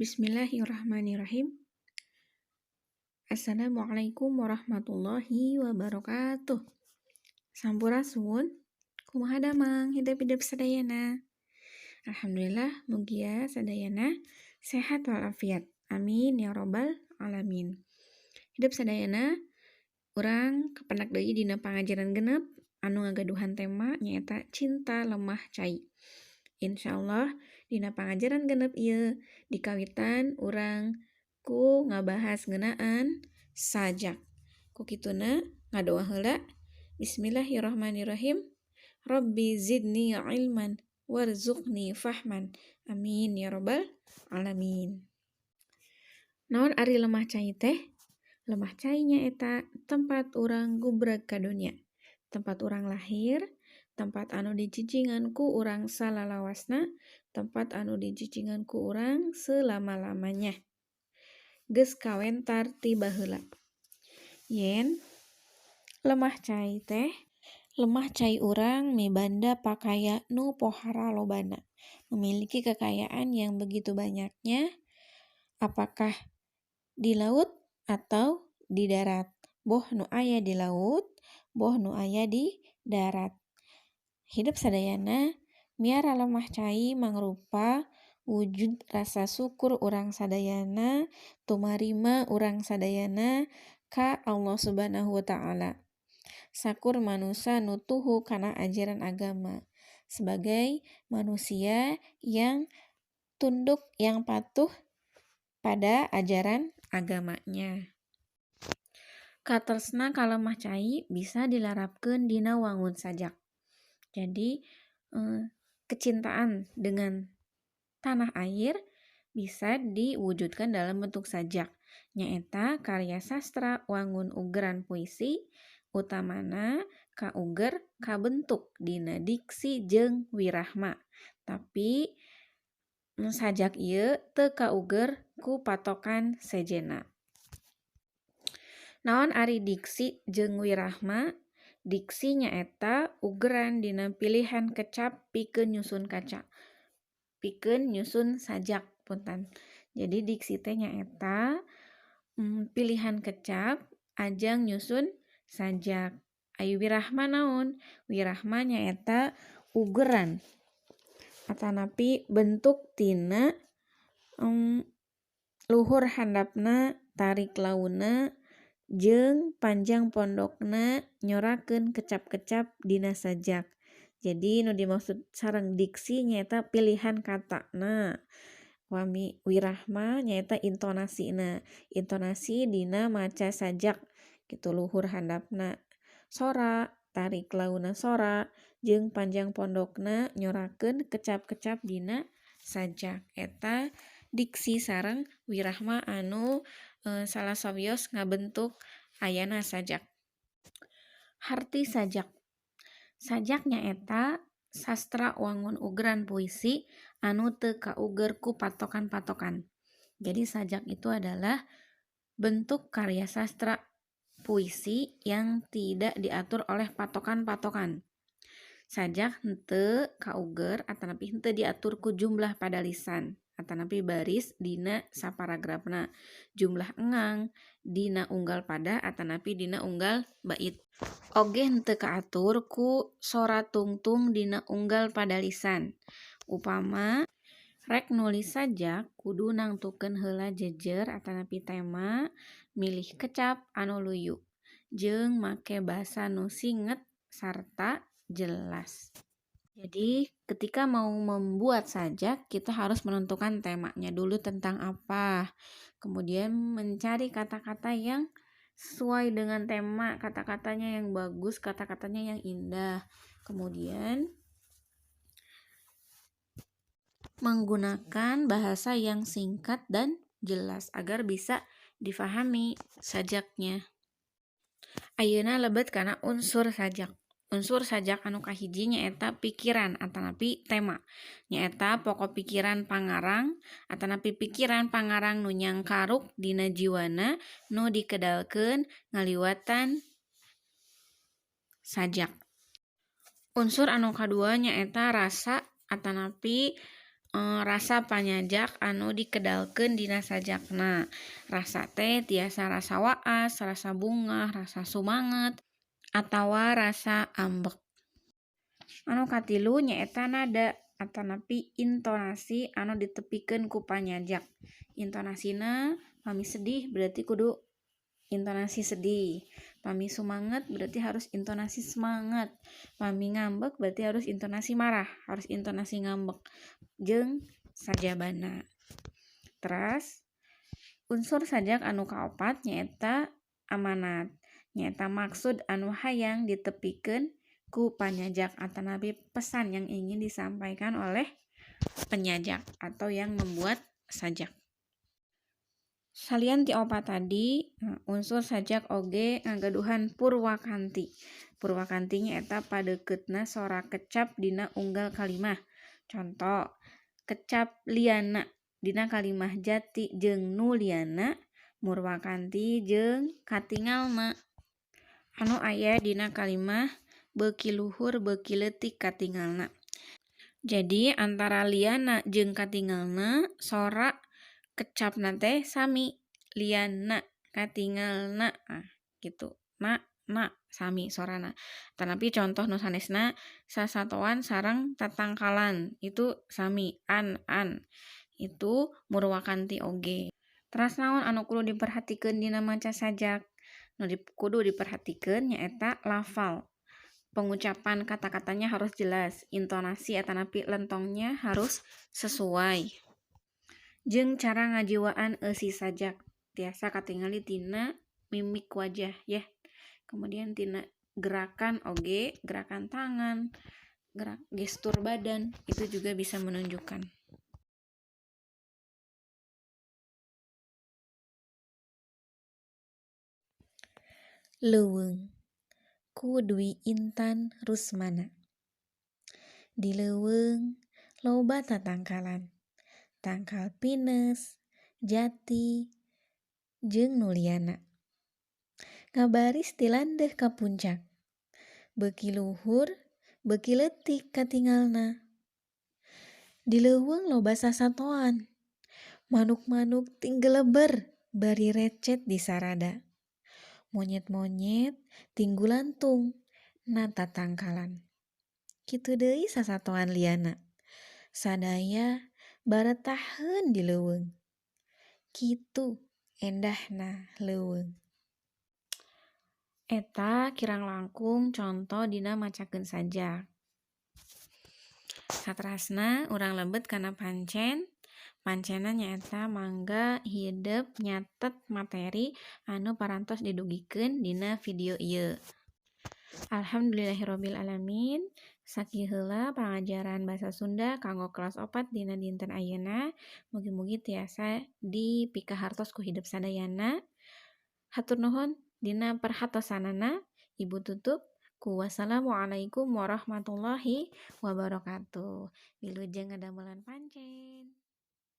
Bismillahirrahmanirrahim. Assalamualaikum warahmatullahi wabarakatuh. Sampurasun. Kumaha damang hidep-hidep sadayana? Alhamdulillah, mugia sadayana sehat walafiat. Amin ya robbal alamin. Hidep sadayana, urang kapendak deui dina pangajaran 6 anu ngagaduhan tema nyaeta cinta lemah cai. Insyaallah dina pangajaran 6 ieu dikawitan urang ku ngabahas ngeunaan sajak. Ku kituna ngadoa heula. Bismillahirrahmanirrahim. Rabbi zidni ilman warzuqni fahman. Amin ya robbal alamin. Naon ari lemah cai teh? Lemah cai nyaeta tempat urang gubrag ka dunya. Tempat urang lahir, tempat anu dicicingan ku urang salalawasna, tempat anu dicicingan ku urang selama-lamanya. Geus kawentar ti baheula. Yen lemah cai teh, lemah cai urang mibanda pakaya nu pohara lobana, memiliki kekayaan yang begitu banyaknya, apakah di laut atau di darat. Boh nu aya di laut, boh nu aya di darat. Hidep sadayana, miara lemah cai mangrupa wujud rasa syukur urang sadayana, tumarima urang sadayana ka Allah Subhanahu wa Ta'ala. Sakur manusa nu tuhu kana ajaran agama. Sebagai manusia yang tunduk, yang patuh pada ajaran agamanya. Katresna ka lemah cai bisa dilarapkeun dina wangun sajak. Jadi kecintaan dengan tanah air bisa diwujudkan dalam bentuk sajak. Nyaeta karya sastra wangun ugeran puisi, utamana kauger kabentuk dina diksi jeung wirahma. Tapi sajak ieu teu kauger ku patokan sejenna. Naon ari diksi jeung wirahma? Diksi nyaeta ugeran dina pilihan kecap pikeun nyusun kaca. Pikeun nyusun sajak punten. Jadi diksi teh nyaeta pilihan kecap ajang nyusun sajak. Ayu wirahma naon? Wirahma nyaeta ugeran atanapi bentuk tina luhur handapna, tarik launa, jeung panjang pondokna nyorakeun kecap-kecap dina sajak. Jadi nu dimaksud sareng diksi nyaeta pilihan katana. Wami wirahma nyaeta intonasina. Intonasi dina maca sajak gitu, luhur handapna sora, tarik launa sora, jeung panjang pondokna nyorakeun kecap-kecap dina sajak. Eta diksi sareng wirahma anu salah sawios ngabentuk ayana sajak. Harti sajak. Sajak nyaeta sastra wangun ugeran puisi anu teu kauger ku patokan-patokan. Jadi sajak itu adalah bentuk karya sastra puisi yang tidak diatur oleh patokan-patokan. Sajak henteu kauger atanapi henteu diatur ku jumlah padalisan atanapi baris dina saparagrafna, jumlah engang dina unggal pada atanapi dina unggal bait. Oge henteu kaatur ku sora tungtung dina unggal padalisan. Upama rek nulis sajak kudu nangtukeun heula jejer atanapi tema, milih kecap anu luyu, jeung make basa nu singet sarta jelas. Jadi ketika mau membuat sajak, kita harus menentukan temanya dulu tentang apa. Kemudian mencari kata-kata yang sesuai dengan tema, kata-katanya yang bagus, kata-katanya yang indah. Kemudian menggunakan bahasa yang singkat dan jelas agar bisa difahami sajaknya. Ayeuna lebet kana unsur sajak. Unsur sajak anu kahiji nyaeta pikiran atanapi tema. Nyaeta pokok pikiran pangarang atanapi pikiran pangarang nu nyangkaruk dina jiwana nu dikedalkeun ngaliwatan sajak. Unsur anu kadua nyaeta rasa atanapi Rasa panyajak anu dikedalkeun dina sajakna. Rasa teh tiasa rasa waas, rasa bungah, rasa sumanget, atawa rasa ambek. Anu katilu nyaeta nada atanapi intonasi anu ditepikeun ku panyajak. Intonasina pami sedih berarti kudu intonasi sedih. Pami sumanget berarti harus intonasi semangat. Pami ngambek berarti harus intonasi marah, harus intonasi ngambek. Jeung sajabana. Teras unsur sajak anu kaopat nyaeta amanat. Nyaeta maksud anu hayang ditepikeun ku panyajak atanapi pesan yang ingin disampaikan oleh penyajak atau yang membuat sajak. Salian ti opat tadi, unsur sajak oge ngagaduhan purwakanti. Purwakanti nyaeta padeuketna sora kecap dina unggal kalimah. Contoh, kecap liana dina kalimah jati jeung nu liana, murwakanti jeung katingalna. Anu aya dina kalimah beuki luhur beuki leutik katingalna. Jadi antara liana jeung katingalna sora kecapna teh sami, liana katingalna, ah gitu. Na na sami sorana. Tanapi contoh nu sanesna sasatoan sareng tatangkalan itu sami, an an. Itu murwakanti oge. Teras naon anu kudu diperhatikeun dina maca sajak? Nu kudu diperhatikeun nyaeta lafal. Pengucapan kata-katanya harus jelas, intonasi atanapi lentongnya harus sesuai. Jeung cara ngajiwaan eusi sajak tiasa katingali tina mimik wajah ya. Kemudian tina gerakan oge, gerakan tangan, gerak gestur badan itu juga bisa menunjukkan. Leuweung ku Dwi Intan Rusmana. Di leuweung loba tatangkalan. Tangkal pinus, jati, jeung nu liana. Ngabaris ti landeuh ka puncak. Beuki luhur, beuki leutik katingalna. Di leuweung loba sasatoan. Manuk-manuk tinggeleber bari recet di sarada. Monyet-monyet tinggulantung na tatangkalan. Kitu deui sasatoan liana. Sadaya baretaheun di leuweung. Kitu endahna leuweung. Eta kirang langkung conto dina macakeun sajak. Saterasna urang lebet kana pancen. Pancena nyaeta mangga hidep nyatet materi anu parantos didugikeun dina video ieu. Alhamdulillahirabbil alamin. Sakieu heula pangajaran basa Sunda kanggo kelas 4 dina dinten ayeuna. Mugi-mugi tiasa dipikahartos ku hidep sadayana. Hatur nuhun dina perhatosanana. Ibu tutup ku wassalamualaikum warahmatullahi wabarakatuh. Wilujeng ngadamelan pancen.